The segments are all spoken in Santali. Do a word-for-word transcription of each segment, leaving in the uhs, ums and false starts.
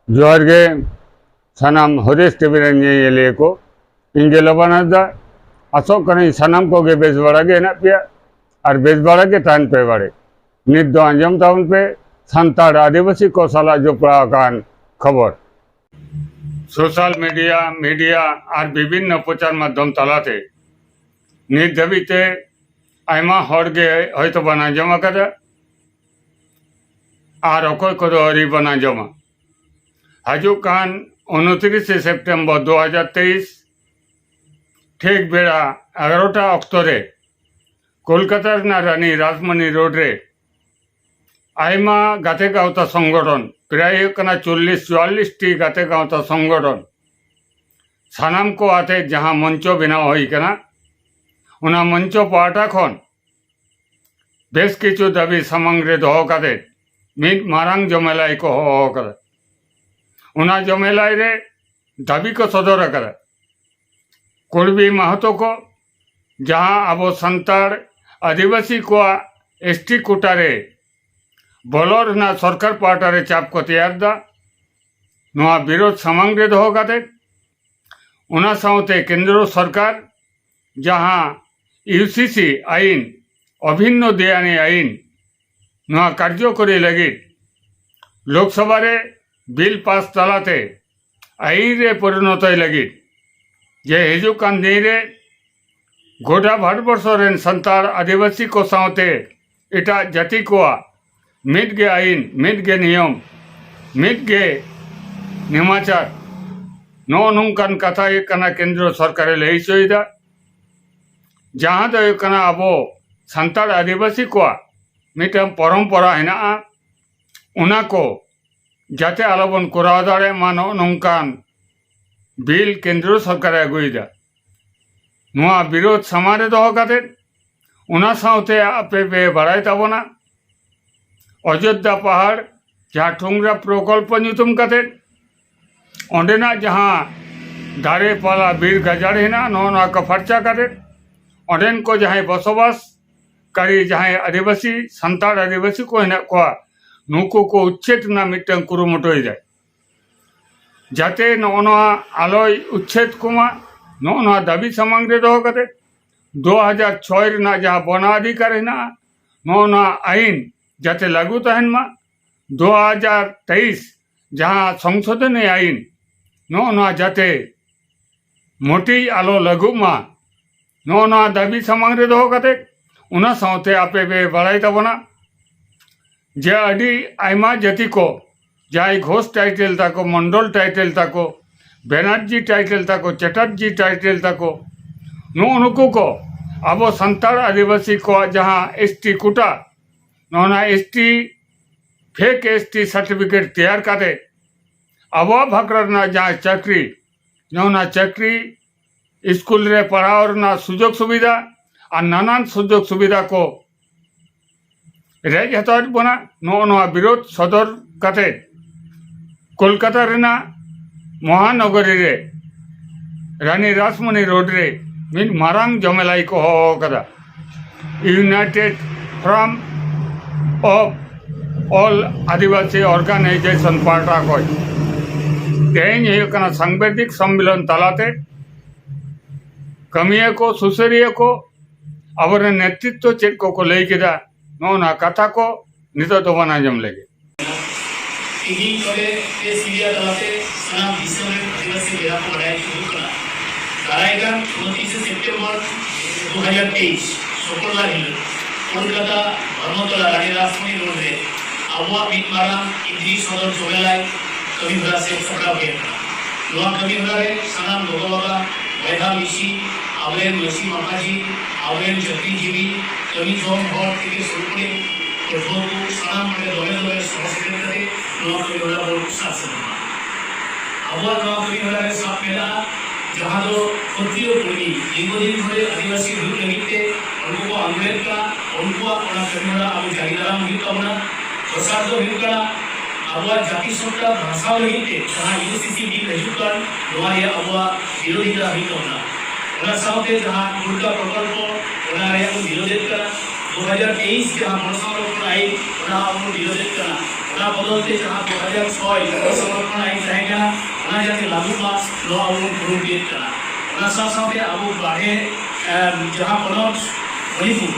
ᱡᱚᱦᱟᱨ ᱜᱮ ᱥᱟᱱᱟᱢ ᱦᱚᱨᱮᱥ ᱴᱤᱵᱷᱤ ᱨᱮᱱ ᱧᱮᱧᱮᱞᱤᱭᱟᱹ ᱠᱚ᱾ ᱤᱧ ᱜᱮ ᱞᱚᱵᱟᱱ ᱦᱟᱸᱥᱫᱟ᱾ ᱟᱥᱚᱜ ᱠᱟᱹᱱᱟᱹᱧ ᱥᱟᱱᱟᱢ ᱠᱚᱜᱮ ᱵᱮᱥ ᱵᱟᱲᱟ ᱜᱮ ᱦᱮᱱᱟᱜ ᱯᱮᱭᱟ ᱟᱨ ᱵᱮᱥ ᱵᱟᱲᱟ ᱜᱮ ᱛᱟᱦᱮᱱ ᱯᱮ ᱵᱟᱲᱮ᱾ ᱱᱤᱛ ᱫᱚ ᱟᱸᱡᱚᱢ ᱛᱟᱵᱚᱱ ᱯᱮ ᱥᱟᱱᱛᱟᱲ ᱟᱹᱫᱤᱵᱟᱹᱥᱤ ᱠᱚ ᱥᱟᱞᱟᱜ ᱡᱚᱯᱲᱟᱣ ᱟᱠᱟᱱ ᱠᱷᱚᱵᱚᱨ᱾ ᱥᱳᱥᱟᱞ ᱢᱤᱰᱤᱭᱟ, ᱢᱤᱰᱤᱭᱟ ᱟᱨ ᱵᱤᱵᱷᱤᱱᱱᱚ ᱯᱨᱚᱪᱟᱨ ᱢᱟᱫᱽᱫᱷᱚᱢ ᱛᱟᱞᱟᱛᱮ ᱱᱤᱛ ᱫᱷᱟᱹᱵᱤᱡ ᱛᱮ ᱟᱭᱢᱟ ᱦᱚᱲ ᱜᱮ ᱦᱚᱭᱛᱳ ᱵᱚᱱ ᱟᱸᱡᱚᱢ ᱟᱠᱟᱫᱟ ᱟᱨ ᱚᱠᱚᱭ ᱠᱚᱫᱚ ᱟᱹᱣᱨᱤ ᱵᱚᱱ ᱟᱸᱡᱚᱢᱟ᱾ ᱦᱤᱡᱩᱜ ᱠᱟᱱ ᱩᱱᱛᱨᱤᱥᱮ ᱥᱮᱯᱴᱮᱢᱵᱚᱨ ᱫᱩ ᱦᱟᱡᱟᱨ ᱛᱮᱭᱤᱥ ᱴᱷᱤᱠ ᱵᱮᱲᱟ ᱮᱜᱟᱨᱚᱴᱟ ᱚᱠᱛᱚ ᱨᱮ ᱠᱳᱞᱠᱟᱛᱟ ᱨᱮᱱᱟᱜ ᱨᱟᱱᱤ ᱨᱟᱥᱢᱚᱱᱤ ᱨᱳᱰ ᱨᱮ ᱟᱭᱢᱟ ᱜᱟᱛᱮ ᱜᱟᱶᱛᱟ ᱥᱚᱝᱜᱚᱴᱷᱚᱱ, ᱯᱨᱟᱭ ᱦᱩᱭᱩᱜ ᱠᱟᱱᱟ ᱪᱚᱞᱞᱤᱥ ᱪᱩᱣᱟᱞᱞᱤᱥ ᱴᱤ ᱜᱟᱛᱮ ᱜᱟᱶᱛᱟ ᱥᱚᱝᱜᱚᱴᱷᱚᱱ, ᱥᱟᱱᱟᱢ ᱠᱚ ᱟᱛᱮ ᱡᱟᱦᱟᱸ ᱢᱚᱧᱪᱚ ᱵᱮᱱᱟᱣ ᱦᱩᱭ ᱠᱟᱱᱟ, ᱚᱱᱟ ᱢᱚᱧᱪᱚ ᱯᱟᱦᱴᱟ ᱠᱷᱚᱱ ᱵᱮᱥ ᱠᱤᱪᱷᱩ ᱫᱟᱹᱵᱤ ᱥᱟᱢᱟᱝ ᱨᱮ ᱫᱚᱦᱚ ᱠᱟᱛᱮ ᱢᱤᱫ ᱢᱟᱨᱟᱝ ᱡᱚᱢᱮᱞᱟᱭ ᱠᱚ ᱦᱚᱦᱚ ᱟᱠᱟᱫᱟ᱾ ᱚᱱᱟ ᱡᱚᱢᱮᱞᱟᱭ ᱨᱮ ᱫᱟᱹᱵᱤ ᱠᱚ ᱥᱚᱫᱚᱨ ᱟᱠᱟᱫᱟ, ᱠᱩᱲᱵᱤ ᱢᱟᱦᱟᱛᱚ ᱠᱚ ᱡᱟᱦᱟᱸ ᱟᱵᱚ ᱥᱟᱱᱛᱟᱲ ᱟᱹᱫᱤᱵᱟᱹᱥᱤ ᱠᱚᱣᱟᱜ ᱮᱥ ᱴᱤ ᱠᱳᱴᱟ ᱨᱮ ᱵᱚᱞᱚ ᱨᱮᱱᱟᱜ ᱥᱚᱨᱠᱟᱨ ᱯᱟᱦᱴᱟ ᱨᱮ ᱪᱟᱯ ᱠᱚ ᱛᱮᱭᱟᱨ ᱮᱫᱟ, ᱱᱚᱣᱟ ᱵᱤᱨᱳᱫᱷ ᱥᱟᱢᱟᱝ ᱨᱮ ᱫᱚᱦᱚ ᱠᱟᱛᱮ ᱚᱱᱟ ᱥᱟᱶᱛᱮ ᱠᱮᱱᱫᱨᱚ ᱥᱚᱨᱠᱟᱨ ᱡᱟᱦᱟᱸ ᱤᱭᱩ ᱥᱤ ᱥᱤ ᱟᱭᱤᱱ, ᱚᱵᱷᱤᱱᱱᱚ ᱫᱮᱭᱟᱱᱤ ᱟᱭᱤᱱ, ᱱᱚᱣᱟ ᱠᱟᱨᱡᱚᱠᱚᱨᱤ ᱞᱟᱹᱜᱤᱫ ᱞᱳᱠᱥᱚᱵᱷᱟ ᱨᱮ ᱵᱤᱞ ᱯᱟᱥ ᱛᱟᱞᱟᱛᱮ ᱟᱭᱤᱱ ᱨᱮ ᱯᱚᱨᱤᱱᱚᱛᱚᱭ ᱞᱟᱹᱜᱤᱫ ᱡᱮ ᱦᱤᱡᱩᱜ ᱠᱟᱱ ᱫᱤᱱ ᱨᱮ ᱜᱚᱴᱟ ᱵᱷᱟᱨᱚᱛᱵᱚᱨᱥᱚ ᱨᱮᱱ ᱥᱟᱱᱛᱟᱲ ᱟᱹᱫᱤᱵᱟᱹᱥᱤ ᱠᱚ ᱥᱟᱶᱛᱮ ᱮᱴᱟᱜ ᱡᱟᱹᱛᱤ ᱠᱚᱣᱟᱜ ᱢᱤᱫ ᱜᱮ ᱟᱭᱤᱱ, ᱢᱤᱫ ᱜᱮ ᱱᱤᱭᱚᱢ, ᱢᱤᱫ ᱜᱮ ᱱᱮᱢᱟᱪᱟᱨ, ᱱᱚᱜᱼᱚ ᱱᱚᱝᱠᱟᱱ ᱠᱟᱛᱷᱟ ᱦᱩᱭᱩᱜ ᱠᱟᱱᱟ ᱠᱮᱱᱫᱨᱚ ᱥᱚᱨᱠᱟᱨᱮ ᱞᱟᱹᱭ ᱦᱚᱪᱚᱭᱮᱫᱟ᱾ ᱡᱟᱦᱟᱸ ᱫᱚ ᱦᱩᱭᱩᱜ ᱠᱟᱱᱟ ᱟᱵᱚ ᱥᱟᱱᱛᱟᱲ ᱟᱹᱫᱤᱵᱟᱹᱥᱤ ᱠᱚᱣᱟᱜ ᱢᱤᱫᱴᱟᱝ ᱯᱚᱨᱚᱢᱯᱚᱨᱟ ᱦᱮᱱᱟᱜᱼᱟ, ᱚᱱᱟ ᱠᱚ ᱡᱟᱛᱮ ᱟᱞᱚᱵᱚᱱ ᱠᱚᱨᱟᱣ ᱫᱟᱲᱮᱭᱟᱜ ᱢᱟ, ᱱᱚᱜᱼᱚ ᱱᱚᱝᱠᱟᱱ ᱵᱤᱞ ᱠᱮᱱᱫᱨᱚ ᱥᱚᱨᱠᱟᱨᱮ ᱟᱹᱜᱩᱭᱮᱫᱟ᱾ ᱱᱚᱣᱟ ᱵᱤᱨᱳᱫᱷ ᱥᱟᱢᱟᱝ ᱨᱮ ᱫᱚᱦᱚ ᱠᱟᱛᱮ ᱚᱱᱟ ᱥᱟᱶᱛᱮ ᱟᱯᱮ ᱯᱮ ᱵᱟᱲᱟᱭ ᱛᱟᱵᱚᱱᱟ, ᱚᱡᱳᱫᱽᱫᱷᱟ ᱯᱟᱦᱟᱲ ᱡᱟᱦᱟᱸ ᱴᱷᱩᱝᱨᱟ ᱯᱨᱚᱠᱚᱞᱯᱚ ᱧᱩᱛᱩᱢ ᱠᱟᱛᱮ ᱚᱸᱰᱮᱱᱟᱜ ᱡᱟᱦᱟᱸ ᱫᱟᱨᱮ ᱯᱟᱞᱟ ᱵᱤᱨ ᱜᱟᱡᱟᱲ ᱦᱮᱱᱟᱜᱼᱟ, ᱱᱚᱜᱼᱚ ᱱᱚᱣᱟ ᱠᱚ ᱯᱷᱟᱨᱪᱟ ᱠᱟᱛᱮ ᱚᱸᱰᱮᱱ ᱠᱚ ᱡᱟᱦᱟᱸᱭ ᱵᱚᱥᱚᱵᱟᱥ ᱠᱟᱨᱤ ᱡᱟᱦᱟᱸᱭ ᱟᱹᱫᱤᱵᱟᱹᱥᱤ, ᱥᱟᱱᱛᱟᱲ ᱟᱹᱫᱤᱵᱟᱹᱥᱤ ᱠᱚ ᱦᱮᱱᱟᱜ ᱠᱚᱣᱟ, ᱱᱩᱠᱩ ᱠᱚ ᱩᱪᱪᱷᱮᱫ ᱨᱮᱱᱟᱜ ᱢᱤᱫᱴᱟᱝ ᱠᱩᱨᱩᱢᱩᱴᱩᱭᱮᱫᱟᱭ᱾ ᱡᱟᱛᱮ ᱱᱚᱜᱼᱚ ᱱᱚᱣᱟ ᱟᱞᱚᱭ ᱩᱪᱪᱷᱮᱫ ᱠᱚᱢᱟ, ᱱᱚᱜᱼᱚ ᱱᱚᱣᱟ ᱫᱟᱹᱵᱤ ᱥᱟᱢᱟᱝ ᱨᱮ ᱫᱚᱦᱚ ᱠᱟᱛᱮ ᱫᱩ ᱦᱟᱡᱟᱨ ᱪᱷᱚᱭ ᱨᱮᱱᱟᱜ ᱡᱟᱦᱟᱸ ᱵᱚᱱᱟᱫᱷᱤᱠᱟᱨ ᱦᱮᱱᱟᱜᱼᱟ, ᱱᱚᱜᱼᱚ ᱱᱚᱣᱟ ᱟᱭᱤᱱ ᱡᱟᱛᱮ ᱞᱟᱹᱜᱩ ᱛᱟᱦᱮᱱ ᱢᱟ᱾ ᱫᱩ ᱦᱟᱡᱟᱨ ᱛᱮᱭᱤᱥ ᱡᱟᱦᱟᱸ ᱥᱚᱝᱥᱳᱫᱷᱚᱱᱤ ᱟᱭᱤᱱ, ᱱᱚᱜᱼᱚ ᱱᱚᱣᱟ ᱡᱟᱛᱮ ᱢᱚᱴᱤᱡ ᱟᱞᱚ ᱞᱟᱹᱜᱩᱜ ᱢᱟ, ᱱᱚᱜᱼᱚ ᱱᱚᱣᱟ ᱫᱟᱹᱵᱤ ᱥᱟᱢᱟᱝ ᱨᱮ ᱫᱚᱦᱚ ᱠᱟᱛᱮ, ᱚᱱᱟ ᱥᱟᱶᱛᱮ ᱟᱯᱮ ᱯᱮ ᱵᱟᱲᱟᱭ ᱛᱟᱵᱚᱱᱟ ᱡᱮ ᱟᱹᱰᱤ ᱟᱭᱢᱟ ᱡᱟᱹᱛᱤ ᱠᱚ, ᱡᱟᱦᱟᱸᱭ ᱜᱷᱳᱥ ᱴᱟᱭᱴᱮᱞ ᱛᱟᱠᱚ, ᱢᱚᱱᱰᱚᱞ ᱴᱟᱭᱴᱮᱞ ᱛᱟᱠᱚ, ᱵᱮᱱᱟᱨᱡᱤ ᱴᱟᱭᱴᱮᱞ ᱛᱟᱠᱚ, ᱪᱮᱴᱟᱨᱡᱤ ᱴᱟᱭᱴᱮᱞ ᱛᱟᱠᱚ, ᱱᱚᱜᱼᱚ ᱱᱩᱠᱩ ᱠᱚ ᱟᱵᱚ ᱥᱟᱱᱛᱟᱲ ᱟᱹᱫᱤᱵᱟᱹᱥᱤ ᱠᱚᱣᱟᱜ ᱡᱟᱦᱟᱸ ᱮᱥ ᱴᱤ ᱠᱳᱴᱟ, ᱱᱚᱜᱼᱚ ᱱᱟ S T, fake S T certificate ᱛᱮᱭᱟᱨ ᱠᱟᱛᱮ ᱟᱵᱚᱣᱟᱜ ᱵᱷᱟᱠᱨᱟ ᱨᱮᱱᱟᱜ ᱡᱟᱦᱟᱸ ᱪᱟᱹᱠᱨᱤ, ᱱᱚᱜᱼᱚ ᱱᱟ ᱪᱟᱹᱠᱨᱤ, ᱥᱠᱩᱞ ᱨᱮ ᱯᱟᱲᱦᱟᱣ ᱨᱮᱱᱟᱜ ᱥᱩᱡᱳᱜᱽ ᱥᱩᱵᱤᱫᱷᱟ ᱟᱨ ᱱᱟᱱᱟᱱ ᱥᱩᱡᱳᱜᱽ ᱥᱩᱵᱤᱫᱷᱟ ᱠᱚ ᱨᱮᱡ ᱦᱟᱛᱟᱣᱮᱫ ᱵᱚᱱᱟ᱾ ᱱᱚᱜᱼᱚ ᱱᱚᱣᱟ ᱵᱤᱨᱳᱫᱷ ᱥᱚᱫᱚᱨ ᱠᱟᱛᱮ ᱠᱳᱞᱠᱟᱛᱟ ᱨᱮᱱᱟᱜ ᱢᱚᱦᱟᱱᱚᱜᱚᱨᱤ ᱨᱮ ᱨᱟᱱᱤ ᱨᱟᱥᱢᱚᱱᱤ ᱨᱳᱰ ᱨᱮ ᱢᱤᱫ ᱢᱟᱨᱟᱝ ᱡᱚᱢᱮᱞᱟᱭ ᱠᱚ ᱦᱚᱦᱚ ᱟᱠᱟᱫᱟ, United Forum of All Adivasi Organization ᱯᱟᱦᱴᱟ ᱠᱷᱚᱱ᱾ ᱛᱮᱦᱮᱧ ᱦᱩᱭᱩᱜ ᱠᱟᱱᱟ ᱥᱟᱝᱵᱟᱫᱤᱠ ᱥᱚᱢᱢᱮᱞᱚᱱ ᱛᱟᱞᱟᱛᱮ ᱠᱟᱹᱢᱤᱭᱟᱹ ᱠᱚ, ᱥᱩᱥᱟᱹᱨᱤᱭᱟᱹ ᱠᱚ, ᱟᱵᱚᱨᱮᱱ ᱱᱮᱛᱨᱤᱛᱵᱚ ᱪᱮᱫ ᱠᱚᱠᱚ ᱞᱟᱹᱭ ᱠᱮᱫᱟ, ᱱᱚᱜᱼᱚ ᱱᱟ ᱠᱟᱛᱷᱟ ᱠᱚ ᱱᱤᱛᱚᱜ ᱫᱚᱵᱚᱱ ᱟᱸᱡᱚᱢ ᱞᱮᱜᱮ᱾ ᱛᱮᱦᱮᱧ ᱱᱚᱰᱮ ᱯᱨᱮᱥ ᱢᱤᱰᱤᱭᱟ ᱛᱟᱞᱟᱛᱮ ᱥᱟᱱᱟᱢ ᱫᱤᱥᱚᱢ ᱨᱮᱱ ᱟᱹᱫᱤᱵᱟᱹᱥᱤ ᱵᱚᱭᱦᱟ ᱠᱚ ᱵᱟᱰᱟᱭ ᱦᱚᱪᱚ ᱦᱩᱭᱩᱜ ᱠᱟᱱᱟ, ᱫᱟᱨᱟᱭ ᱠᱟᱱ ᱩᱱᱛᱨᱤᱥᱮ ᱥᱮᱯᱴᱮᱢᱵᱚᱨ ᱫᱩ ᱦᱟᱡᱟᱨ ᱛᱮᱭᱤᱥ ᱥᱩᱠᱨᱵᱟᱨ ᱦᱤᱞᱳᱜ ᱠᱳᱞᱠᱟᱛᱟ ᱫᱷᱚᱨᱢᱚᱛᱚᱞᱟ ᱨᱟᱱᱤ ᱨᱟᱥᱢᱚᱱᱤ ᱨᱳᱰ ᱨᱮ ᱟᱵᱚᱣᱟᱜ ᱢᱤᱫ ᱢᱟᱨᱟᱝ ᱤᱫᱨᱤ ᱥᱚᱫᱚᱨ ᱡᱚᱢᱮᱞᱟᱭ ᱠᱟᱹᱢᱤ ᱦᱚᱨᱟ ᱥᱮ ᱥᱟᱯᱲᱟᱣ ᱦᱩᱭ ᱟᱠᱟᱱᱟ᱾ ᱱᱚᱣᱟ ᱠᱟᱹᱢᱤ ᱦᱚᱨᱟ ᱨᱮ ᱥᱟᱱᱟᱢ ᱜᱚᱜᱚ ᱵᱟᱵᱟ, ᱵᱚᱭᱦᱟ ᱢᱤᱥᱤ, ᱟᱵᱚᱨᱮᱱ ᱢᱟᱹᱡᱷᱤ ᱢᱟᱯᱟᱡᱷᱤ, ᱟᱵᱚᱨᱮᱱ ᱪᱟᱹᱠᱨᱤᱡᱤᱵᱤ, ᱠᱟᱹᱢᱤ ᱡᱚᱝ ᱦᱚᱲ ᱛᱷᱮᱠᱮ ᱥᱩᱨᱩ ᱠᱚᱨᱮ ᱯᱟᱹᱴᱷᱩᱣᱟᱹ ᱠᱚ ᱥᱟᱱᱟᱢ ᱱᱚᱰᱮ ᱫᱚᱢᱮ ᱫᱚᱢᱮ ᱥᱚᱦᱚᱨ ᱥᱮᱴᱮᱨ ᱠᱟᱛᱮ ᱱᱚᱣᱟ ᱠᱟᱹᱢᱤ ᱦᱚᱨᱟ ᱵᱚᱱ ᱥᱟᱵ ᱥᱟᱹᱛ ᱢᱟ᱾ ᱟᱵᱚᱣᱟᱜ ᱱᱚᱣᱟ ᱠᱟᱹᱢᱤ ᱦᱚᱨᱟ ᱨᱮ ᱥᱟᱵ ᱢᱮᱱᱟᱜᱼᱟ, ᱡᱟᱦᱟᱸ ᱫᱚ ᱠᱷᱚᱛᱨᱤᱭᱚ ᱠᱩᱲᱢᱤ ᱫᱤᱨᱜᱷᱚ ᱫᱤᱱ ᱫᱷᱚᱨᱮ ᱟᱹᱫᱤᱵᱟᱹᱥᱤ ᱦᱩᱭᱩᱜ ᱞᱟᱹᱜᱤᱫ ᱛᱮ ᱩᱱᱠᱩ ᱠᱚ ᱟᱱᱫᱳᱞᱚᱱ ᱠᱟᱱᱟ, ᱩᱱᱠᱩᱣᱟᱜ ᱚᱱᱟ ᱠᱟᱹᱢᱤ ᱦᱚᱨᱟ ᱟᱵᱚ ᱡᱟᱹᱨᱤ ᱫᱟᱨᱟᱢ ᱦᱩᱭᱩᱜ ᱛᱟᱵᱚᱱᱟ᱾ ᱫᱚᱥᱟᱨ ᱫᱚ ᱦᱩᱭᱩᱜ ᱠᱟᱱᱟ, ᱟᱵᱚᱣᱟᱜ ᱡᱟᱹᱛᱤ ᱥᱚᱛᱛᱟ ᱵᱷᱟᱥᱟᱣ ᱞᱟᱹᱜᱤᱫ ᱛᱮ ᱡᱟᱦᱟᱸ ᱤᱭᱩ ᱥᱤ ᱥᱤ ᱵᱤᱞ ᱦᱤᱡᱩᱜ ᱠᱟᱱ, ᱱᱚᱣᱟ ᱨᱮᱭᱟᱜ ᱟᱵᱚᱣᱟᱜ ᱵᱤᱨᱳᱫᱷᱤᱛᱟ ᱦᱩᱭᱩᱜ ᱛᱟᱵᱚᱱᱟ᱾ ᱚᱱᱟ ᱥᱟᱶᱛᱮ ᱡᱟᱦᱟᱸ ᱫᱩᱨᱜᱟ ᱯᱨᱚᱠᱚᱞᱯᱚ, ᱚᱱᱟ ᱨᱮᱭᱟᱜ ᱵᱚᱱ ᱵᱤᱨᱳᱫᱷᱮᱫ ᱠᱟᱱᱟ᱾ ᱫᱩ ᱦᱟᱡᱟᱨ ᱛᱮᱭᱤᱥ ᱡᱟᱦᱟᱸ ᱵᱚᱱ ᱥᱚᱝᱨᱚᱠᱷᱚᱱ ᱟᱭᱤᱱ, ᱚᱱᱟ ᱦᱚᱸ ᱵᱚᱱ ᱵᱤᱨᱳᱫᱷᱮᱫ ᱠᱟᱱᱟ᱾ ᱚᱱᱟ ᱵᱚᱫᱚᱞ ᱛᱮ ᱡᱟᱦᱟᱸ ᱫᱩ ᱦᱟᱡᱟᱨ ᱪᱷᱚᱭ ᱥᱚᱝᱨᱚᱠᱷᱚᱱ ᱟᱭᱤᱱ ᱛᱟᱦᱮᱸ ᱠᱟᱱᱟ, ᱚᱱᱟ ᱡᱟᱛᱮ ᱞᱟᱹᱜᱩᱜ ᱢᱟ, ᱱᱚᱣᱟ ᱟᱵᱚ ᱵᱚᱱ ᱠᱩᱨᱩᱢᱩᱴᱩᱭᱮᱫ ᱠᱟᱱᱟ᱾ ᱚᱱᱟ ᱥᱟᱶ ᱥᱟᱶᱛᱮ ᱟᱵᱚ ᱵᱟᱨᱦᱮ, ᱮᱢ, ᱡᱟᱦᱟᱸ ᱯᱚᱱᱚᱛ ᱢᱚᱱᱤᱯᱩᱨ,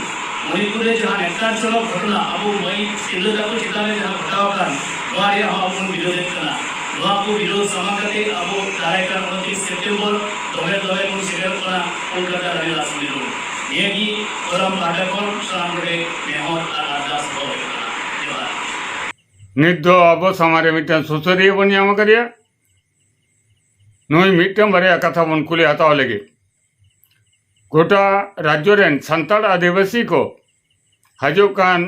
ᱢᱚᱱᱤᱯᱩᱨ ᱨᱮ ᱡᱟᱦᱟᱸ ᱱᱮᱠᱴᱟᱨᱡᱚᱱᱚᱠ ᱜᱷᱚᱴᱚᱱᱟ ᱟᱵᱚ ᱢᱟᱹᱭ ᱛᱤᱨᱞᱟᱹ ᱛᱟᱠᱚ ᱪᱮᱛᱟᱱ ᱨᱮ ᱡᱟᱦᱟᱸ ᱜᱷᱚᱴᱟᱣ ᱟᱠᱟᱱ, ᱱᱚᱣᱟ ᱨᱮᱭᱟᱜ ᱦᱚᱸ ᱟᱵᱚ ᱵᱚᱱ ᱵᱤᱨᱳᱫᱮᱫ ᱠᱟᱱᱟ᱾ ᱱᱚᱣᱟ ᱠᱚ ᱵᱤᱨᱳᱫ ᱥᱟᱢᱟᱝ ᱠᱟᱛᱮ ᱟᱵᱚ ᱫᱟᱨᱟᱭ ᱠᱟᱱ ᱩᱱᱛᱨᱤᱥ ᱥᱮᱯᱴᱮᱢᱵᱚᱨ ᱫᱚᱢᱮᱞ ᱫᱚᱢᱮᱞ ᱵᱚᱱ ᱥᱮᱴᱮᱨᱚᱜ ᱠᱟᱱᱟ ᱠᱳᱞᱠᱟᱛᱟ ᱨᱟᱱᱤ ᱞᱟᱥᱢᱚᱱᱤ ᱨᱳᱰ᱾ ᱱᱤᱭᱟᱹ ᱜᱮ ᱯᱷᱳᱨᱟᱢ ᱯᱟᱦᱴᱟ ᱠᱷᱚᱱ ᱥᱟᱱᱟᱢ ᱠᱚᱴᱷᱮᱱ ᱱᱮᱦᱚᱨ ᱟᱨ ᱟᱨᱫᱟᱥ ᱫᱚᱦᱚ ᱦᱩᱭᱩᱜ ᱠᱟᱱᱟ᱾ ᱡᱚᱦᱟᱨ᱾ ᱱᱤᱛ ᱫᱚ ᱟᱵᱚ ᱥᱟᱢᱟᱝ ᱨᱮ ᱢᱤᱫᱴᱟᱝ ᱥᱩᱥᱟᱹᱨᱤᱭᱟᱹ ᱵᱚᱱ ᱧᱟᱢ ᱟᱠᱟᱫᱮᱭᱟ᱾ ᱱᱩᱭ ᱢᱤᱫᱴᱟᱝ ᱵᱟᱨᱭᱟ ᱠᱟᱛᱷᱟ ᱵᱚᱱ ᱠᱩᱞᱤ ᱦᱟᱛᱟᱣ ᱞᱮᱜᱮ᱾ ᱜᱚᱴᱟ ᱨᱟᱡᱽᱡᱚ ᱨᱮᱱ ᱥᱟᱱᱛᱟᱲ ᱟᱹᱫᱤᱵᱟᱹᱥᱤ ᱠᱚ ᱦᱤᱡᱩᱜ ᱠᱟᱱ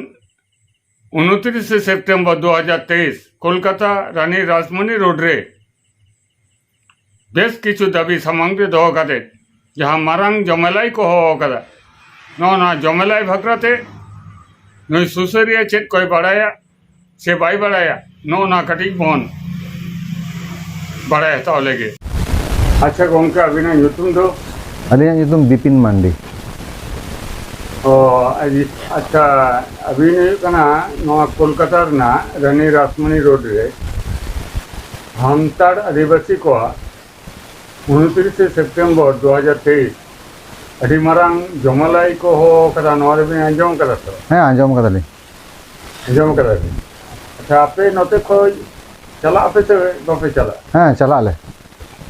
ᱩᱱᱛᱨᱤᱥᱮ ᱥᱮᱯᱴᱮᱢᱵᱚᱨ ᱫᱩ ᱦᱟᱡᱟᱨ ᱛᱮᱭᱤᱥ ᱠᱳᱞᱠᱟᱛᱟ ᱨᱟᱱᱤ ᱨᱟᱥᱢᱚᱱᱤ ᱨᱳᱰ ᱨᱮ ᱵᱮᱥ ᱠᱤᱪᱷᱩ ᱫᱟᱹᱵᱤ ᱥᱟᱢᱟᱝ ᱨᱮ ᱫᱚᱦᱚ ᱠᱟᱛᱮ ᱡᱟᱦᱟᱸ ᱢᱟᱨᱟᱝ ᱡᱚᱢᱮᱞᱟᱭ ᱠᱚ ᱦᱚᱦᱚ ᱟᱠᱟᱫᱟ, ᱱᱚᱜᱼᱚ ᱱᱚᱣᱟ ᱡᱚᱢᱮᱞᱟᱭ ᱵᱟᱠᱷᱨᱟ ᱛᱮ ᱱᱩᱭ ᱥᱩᱥᱟᱹᱨᱤᱭᱟᱹ ᱪᱮᱫ ᱠᱚᱭ ᱵᱟᱲᱟᱭᱟ ᱥᱮ ᱵᱟᱭ ᱵᱟᱲᱟᱭᱟ, ᱱᱚᱜᱼᱚ ᱱᱚᱣᱟ ᱠᱟᱹᱴᱤᱡ ᱵᱚᱱ ᱵᱟᱲᱟᱭ ᱦᱟᱛᱟᱣ ᱞᱮᱜᱮ᱾ ᱟᱪᱪᱷᱟ ᱜᱚᱢᱠᱮ, ᱟᱹᱵᱤᱱᱟᱜ ᱧᱩᱛᱩᱢ ᱫᱚ? ᱟᱹᱞᱤᱧᱟᱜ ᱧᱩᱛᱩᱢ ᱵᱤᱯᱤᱱ ᱢᱟᱱᱰᱤ᱾ ᱚ, ᱟᱪᱪᱷᱟ, ᱟᱹᱵᱤᱱ ᱦᱩᱭᱩᱜ ᱠᱟᱱᱟ ᱱᱚᱣᱟ ᱠᱳᱞᱠᱟᱛᱟ ᱨᱮᱱᱟᱜ ᱨᱟᱱᱤ ᱨᱟᱥᱢᱚᱱᱤ ᱨᱳᱰ ᱨᱮ ᱥᱟᱱᱛᱟᱲ ᱟᱹᱫᱤᱵᱟᱹᱥᱤ ᱠᱚᱣᱟᱜ ᱩᱱᱛᱨᱤᱥᱮ ᱥᱮᱯᱴᱮᱢᱵᱚᱨ ᱫᱩ ᱦᱟᱡᱟᱨ ᱛᱮᱭᱤᱥ ᱟᱹᱰᱤ ᱢᱟᱨᱟᱝ ᱡᱚᱢᱟᱞᱟᱭ ᱠᱚ ᱦᱚᱦᱚ ᱟᱠᱟᱫᱟ, ᱱᱚᱣᱟ ᱫᱚᱵᱤᱱ ᱟᱸᱡᱚᱢ ᱟᱠᱟᱫᱟ ᱛᱚ? ᱦᱮᱸ, ᱟᱸᱡᱚᱢ ᱟᱠᱟᱫᱟᱞᱤᱧ᱾ ᱟᱸᱡᱚᱢ ᱟᱠᱟᱫᱟ ᱵᱤᱱ? ᱟᱪᱪᱷᱟ, ᱟᱯᱮ ᱱᱚᱛᱮ ᱠᱷᱚᱱ ᱪᱟᱞᱟᱜ ᱟᱯᱮ ᱥᱮ ᱵᱟᱯᱮ ᱪᱟᱞᱟᱜᱼᱟ? ᱦᱮᱸ, ᱪᱟᱞᱟᱜ ᱟᱞᱮ᱾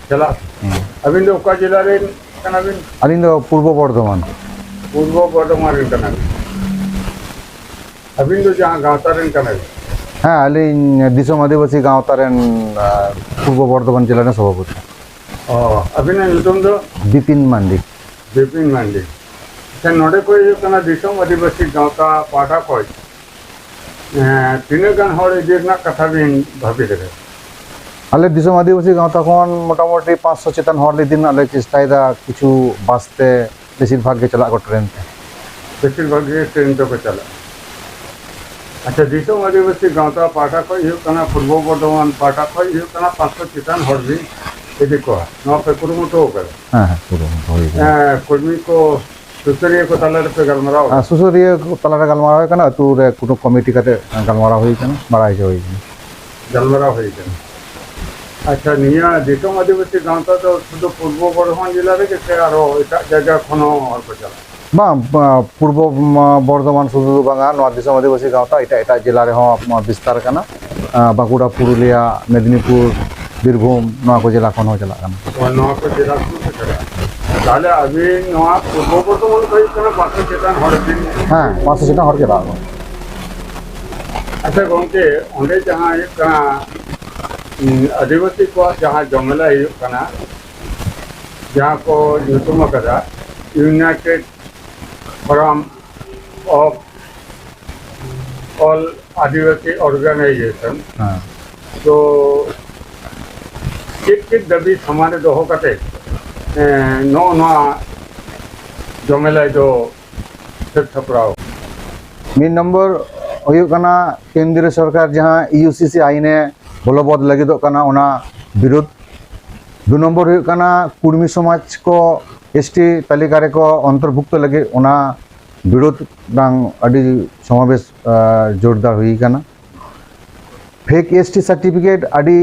ᱪᱟᱞᱟᱜ ᱟᱯᱮ? ᱦᱮᱸ᱾ ᱟᱹᱵᱤᱱ ᱫᱚ ᱚᱠᱟ ᱡᱮᱞᱟ ᱨᱮᱱ ᱠᱟᱱᱟ ᱵᱤᱱ? ᱟᱹᱞᱤᱧ ᱫᱚ ᱯᱩᱨᱵᱚ ᱵᱚᱨᱫᱷᱚᱢᱟᱱ᱾ ᱯᱩᱨᱵᱚ ᱵᱚᱨᱫᱷᱚᱢᱟᱱ ᱨᱮᱱ ᱠᱟᱱᱟ ᱵᱤᱱ᱾ ᱟᱹᱵᱤᱱ ᱫᱚ ᱡᱟᱦᱟᱸ ᱜᱟᱶᱛᱟ ᱨᱮᱱ ᱠᱟᱱᱟ ᱵᱤᱱ? ᱦᱮᱸ, ᱟᱹᱞᱤᱧ ᱫᱤᱥᱚᱢ ᱟᱹᱫᱤᱵᱟᱹᱥᱤ ᱜᱟᱶᱛᱟ ᱨᱮᱱ, ᱟᱨ, ᱯᱩᱨᱵᱚ ᱵᱚᱨᱫᱷᱚᱢᱟᱱ ᱡᱮᱞᱟ ᱨᱮᱱ ᱥᱚᱵᱷᱟᱯᱚᱛᱤ᱾ ᱚ, ᱟᱹᱵᱤᱱᱟᱜ ᱧᱩᱛᱩᱢ ᱫᱚ? ᱵᱤᱯᱤᱱ ᱢᱟᱱᱰᱤ᱾ ᱵᱤᱯᱤᱱ ᱢᱟᱱᱰᱤ᱾ ᱟᱪᱪᱷᱟ, ᱱᱚᱰᱮ ᱠᱚ ᱦᱩᱭᱩᱜ ᱠᱟᱱᱟ ᱫᱤᱥᱚᱢ ᱟᱹᱫᱤᱵᱟᱹᱥᱤ ᱜᱟᱶᱛᱟ ᱯᱟᱦᱴᱟ ᱠᱷᱚᱱ, ᱮᱸ, ᱛᱤᱱᱟᱹᱜ ᱜᱟᱱ ᱦᱚᱲ ᱤᱫᱤ ᱨᱮᱱᱟᱜ ᱠᱟᱛᱷᱟ ᱵᱤᱱ ᱵᱷᱟᱹᱵᱤᱛ ᱟᱠᱟᱫᱟ? ᱟᱞᱮ ᱫᱤᱥᱚᱢ ᱟᱹᱫᱤᱵᱟᱹᱥᱤ ᱜᱟᱶᱛᱟ ᱠᱷᱚᱱ ᱢᱚᱴᱟᱢᱩᱴᱤ ᱯᱟᱸᱪᱥᱚ ᱪᱮᱛᱟᱱ ᱦᱚᱲ ᱞᱮ ᱤᱫᱤ ᱨᱮᱱᱟᱜ ᱞᱮ ᱪᱮᱥᱴᱟᱭᱮᱫᱟ, ᱠᱤᱪᱷᱩ ᱵᱟᱥ ᱛᱮ, ᱵᱮᱥᱤᱨ ᱵᱷᱟᱜᱽ ᱜᱮ ᱪᱟᱞᱟᱜ ᱟᱠᱚ ᱴᱨᱮᱱ ᱛᱮ᱾ ᱵᱮᱥᱤᱨ ᱵᱷᱟᱜᱽ ᱜᱮ ᱴᱨᱮᱱ ᱛᱮᱠᱚ ᱪᱟᱞᱟᱜᱼᱟ᱾ ᱟᱪᱪᱷᱟ, ᱫᱤᱥᱚᱢ ᱟᱹᱫᱤᱵᱟᱹᱥᱤ ᱜᱟᱶᱛᱟ ᱯᱟᱦᱴᱟ ᱠᱷᱚᱱ ᱦᱩᱭᱩᱜ ᱠᱟᱱᱟ, ᱯᱩᱨᱵᱚ ᱵᱚᱨᱫᱷᱚᱢᱟᱱ ᱯᱟᱦᱴᱟ ᱠᱷᱚᱱ ᱦᱩᱭᱩᱜ ᱠᱟᱱᱟ, ᱯᱟᱸᱪᱥᱚ ᱪᱮᱛᱟᱱ ᱦᱚᱲ ᱵᱤᱱ ᱤᱫᱤ ᱠᱚᱣᱟ, ᱱᱚᱣᱟ ᱯᱮ ᱠᱩᱨᱩᱢᱩᱴᱩ ᱟᱠᱟᱫᱟ? ᱦᱮᱸ, ᱦᱮᱸ, ᱠᱩᱨᱩᱢᱩᱴᱩ ᱦᱩᱭ ᱟᱠᱟᱱᱟ᱾ ᱦᱮᱸ, ᱠᱚᱨᱢᱤ ᱠᱚ ᱥᱩᱥᱟᱹᱨᱤᱭᱟᱹ ᱠᱚ ᱛᱟᱞᱟ ᱨᱮᱯᱮ ᱜᱟᱞᱢᱟᱨᱟᱣ ᱟᱨ ᱥᱩᱥᱟᱹᱨᱤᱭᱟᱹ ᱠᱚ ᱛᱟᱞᱟᱨᱮ ᱜᱟᱞᱢᱟᱨᱟᱣ ᱦᱩᱭ ᱠᱟᱱᱟ, ᱟᱹᱛᱩ ᱨᱮ ᱠᱳᱱᱳ ᱠᱚᱢᱤᱴᱤ ᱠᱟᱛᱮ ᱜᱟᱞᱢᱟᱨᱟᱣ ᱦᱩᱭ ᱠᱟᱱᱟ, ᱵᱟᱲᱟᱭ ᱦᱚᱪᱚ ᱦᱩᱭ ᱠᱟᱱᱟ᱾ ᱜᱟᱞᱢᱟᱨᱟᱣ ᱦᱩᱭ ᱠᱟᱱᱟ᱾ ᱟᱪᱪᱷᱟ, ᱱᱤᱭᱟᱹ ᱫᱤᱥᱚᱢ ᱟᱹᱫᱤᱵᱟᱹᱥᱤ ᱜᱟᱶᱛᱟ ᱫᱚ ᱥᱩᱫᱷᱩ ᱯᱩᱨᱵᱚ ᱵᱚᱨᱫᱷᱚᱢᱟᱱ ᱡᱮᱞᱟ ᱨᱮᱜᱮ ᱥᱮ ᱟᱨᱚ ᱮᱴᱟᱜ ᱡᱟᱭᱜᱟ ᱠᱷᱚᱱ ᱦᱚᱸ ᱦᱚᱲ ᱠᱚ ᱪᱟᱞᱟᱜᱼᱟ? ᱵᱟᱝ, ᱵᱟ-, ᱯᱩᱨᱵᱚ, ᱢᱟ, ᱵᱚᱨᱫᱷᱚᱢᱟᱱ ᱥᱩᱫᱷᱩ ᱫᱚ ᱵᱟᱝᱟ, ᱱᱚᱣᱟ ᱫᱤᱥᱚᱢ ᱟᱹᱫᱤᱵᱟᱹᱥᱤ ᱜᱟᱶᱛᱟ ᱮᱴᱟᱜ ᱮᱴᱟᱜ ᱡᱮᱞᱟ ᱨᱮᱦᱚᱸ, ᱢᱟ, ᱵᱤᱥᱛᱟᱨ ᱟᱠᱟᱱᱟ᱾ ᱟᱸ, ᱵᱟᱸᱠᱩᱲᱟ, ᱯᱩᱨᱩᱞᱤᱭᱟ, ᱢᱮᱫᱽᱱᱤᱯᱩᱨ, ᱵᱤᱨᱵᱷᱩᱢ, ᱱᱚᱣᱟ ᱠᱚ ᱡᱮᱞᱟ ᱠᱷᱚᱱ ᱦᱚᱸ ᱪᱟᱞᱟᱜ ᱠᱟᱱᱟ᱾ ᱦᱳᱭ, ᱱᱚᱣᱟ ᱠᱚ ᱡᱮᱞᱟ ᱠᱷᱚᱱ ᱠᱚ ᱪᱟᱞᱟᱜᱼᱟ᱾ ᱛᱟᱦᱞᱮ ᱟᱹᱵᱤᱱ ᱱᱚᱣᱟ ᱯᱩᱨᱵᱚ ᱵᱚᱨᱫᱷᱚᱢᱟᱱ ᱠᱷᱚᱱ ᱦᱩᱭᱩᱜ ᱠᱟᱱᱟ ᱯᱟᱸᱪᱥᱚ ᱪᱮᱛᱟᱱ ᱦᱚᱲ ᱵᱤᱱ ᱦᱮᱸ, ᱯᱟᱸᱪᱥᱚ ᱪᱮᱛᱟᱱ ᱦᱚᱲ ᱪᱟᱞᱟᱜ ᱟᱠᱚ᱾ ᱟᱪᱪᱷᱟ ᱜᱚᱝᱠᱮ, ᱚᱸᱰᱮ ᱡᱟᱦᱟᱸ ᱦᱩᱭᱩᱜ ᱠᱟᱱᱟ, ᱩᱸ, ᱟᱹᱫᱤᱵᱟᱹᱥᱤ ᱠᱚᱣᱟᱜ ᱡᱟᱦᱟᱸ ᱡᱚᱢᱮᱞᱟᱭ ᱦᱩᱭᱩᱜ ᱠᱟᱱᱟ, ᱡᱟᱦᱟᱸ ᱠᱚ ᱧᱩᱛᱩᱢ ᱟᱠᱟᱫᱟ United Forum of All Adivasi Organization, ᱦᱮᱸ᱾ ᱛᱚ ᱪᱮᱫ ᱪᱮᱫ ᱫᱟᱹᱵᱤ ᱥᱟᱢᱟᱝ ᱨᱮ ᱫᱚᱦᱚ ᱠᱟᱛᱮ, ᱮᱸ, ᱱᱚᱜᱼᱚ ᱱᱚᱣᱟ ᱡᱚᱢᱮᱞᱟᱭ ᱫᱚ ᱥᱟᱹᱛ ᱥᱟᱯᱲᱟᱣ? ᱢᱤᱫ ᱱᱚᱢᱵᱚᱨ ᱦᱩᱭᱩᱜ ᱠᱟᱱᱟ ᱠᱮᱱᱫᱨᱤᱭᱚ ᱥᱚᱨᱠᱟᱨ ᱡᱟᱦᱟᱸ ᱤᱭᱩ ᱥᱤ ᱥᱤ ᱟᱭᱤᱱᱮ ᱵᱚᱞᱚᱵᱚᱫ ᱞᱟᱹᱜᱤᱫᱚᱜ ᱠᱟᱱᱟ, ᱚᱱᱟ ᱵᱤᱨᱩᱫᱷ᱾ ᱫᱩ ᱱᱚᱢᱵᱚᱨ ᱦᱩᱭᱩᱜ ᱠᱟᱱᱟ ᱠᱩᱲᱢᱤ ᱥᱚᱢᱟᱡᱽ ᱠᱚ ᱮᱥ ᱴᱤ ᱛᱟᱹᱞᱤᱠᱟ ᱨᱮᱠᱚ ᱚᱱᱛᱚᱨᱵᱷᱩᱠᱛᱚ ᱞᱟᱹᱜᱤᱫ, ᱚᱱᱟ ᱵᱤᱨᱩᱫᱷ ᱨᱮᱱᱟᱝ ᱟᱹᱰᱤ ᱥᱚᱢᱟᱵᱮᱥ, ᱟ, ᱡᱳᱨᱫᱟᱨ ᱦᱩᱭ ᱠᱟᱱᱟ᱾ ᱯᱷᱮᱠ ᱮᱥ ᱴᱤ ᱥᱟᱨᱴᱤᱯᱷᱤᱠᱮᱴ ᱟᱹᱰᱤ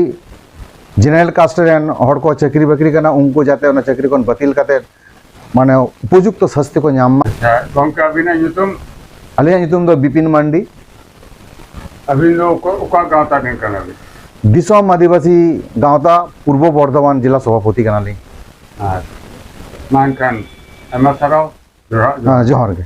ᱡᱮᱱᱟᱨᱮᱞ ᱠᱟᱥᱴ ᱨᱮᱱ ᱦᱚᱲ ᱠᱚ ᱪᱟᱹᱠᱨᱤ ᱵᱟᱹᱠᱨᱤ ᱠᱟᱱᱟ, ᱩᱱᱠᱩ ᱡᱟᱛᱮ ᱚᱱᱟ ᱪᱟᱹᱠᱨᱤ ᱠᱷᱚᱱ ᱵᱟᱹᱛᱤᱞ ᱠᱟᱛᱮ ᱢᱟᱱᱮ ᱩᱯᱚᱡᱩᱠᱛᱚ ᱥᱟᱥᱛᱤ ᱠᱚ ᱧᱟᱢ ᱢᱟ᱾ ᱟᱪᱪᱷᱟ, ᱜᱚᱢᱠᱮ, ᱟᱹᱵᱤᱱᱟᱜ ᱧᱩᱛᱩᱢ? ᱟᱹᱞᱤᱧᱟᱜ ᱧᱩᱛᱩᱢ ᱫᱚ ᱵᱤᱯᱤᱱ ᱢᱟᱱᱰᱤ᱾ ᱟᱹᱵᱤᱱ ᱫᱚ ᱚᱠᱟ, ᱚᱠᱟ ᱜᱟᱶᱛᱟ ᱨᱮᱱ ᱠᱟᱱᱟ ᱵᱤᱱ? ᱫᱤᱥᱚᱢ ᱟᱹᱫᱤᱵᱟᱹᱥᱤ ᱜᱟᱶᱛᱟ ᱯᱩᱨᱵᱚ ᱵᱚᱨᱫᱷᱚᱢᱟᱱ ᱡᱮᱞᱟ ᱥᱚᱵᱷᱟᱯᱚᱛᱤ ᱠᱟᱱᱟᱞᱤᱧ᱾ ᱟᱪᱪᱷᱟ, ᱢᱟ ᱮᱱᱠᱷᱟᱱ ᱟᱭᱢᱟ ᱥᱟᱨᱦᱟᱣ, ᱡᱚᱦᱟᱨ, ᱡᱚᱦᱟᱨ᱾ ᱦᱮᱸ, ᱡᱚᱦᱟᱨ ᱜᱮ᱾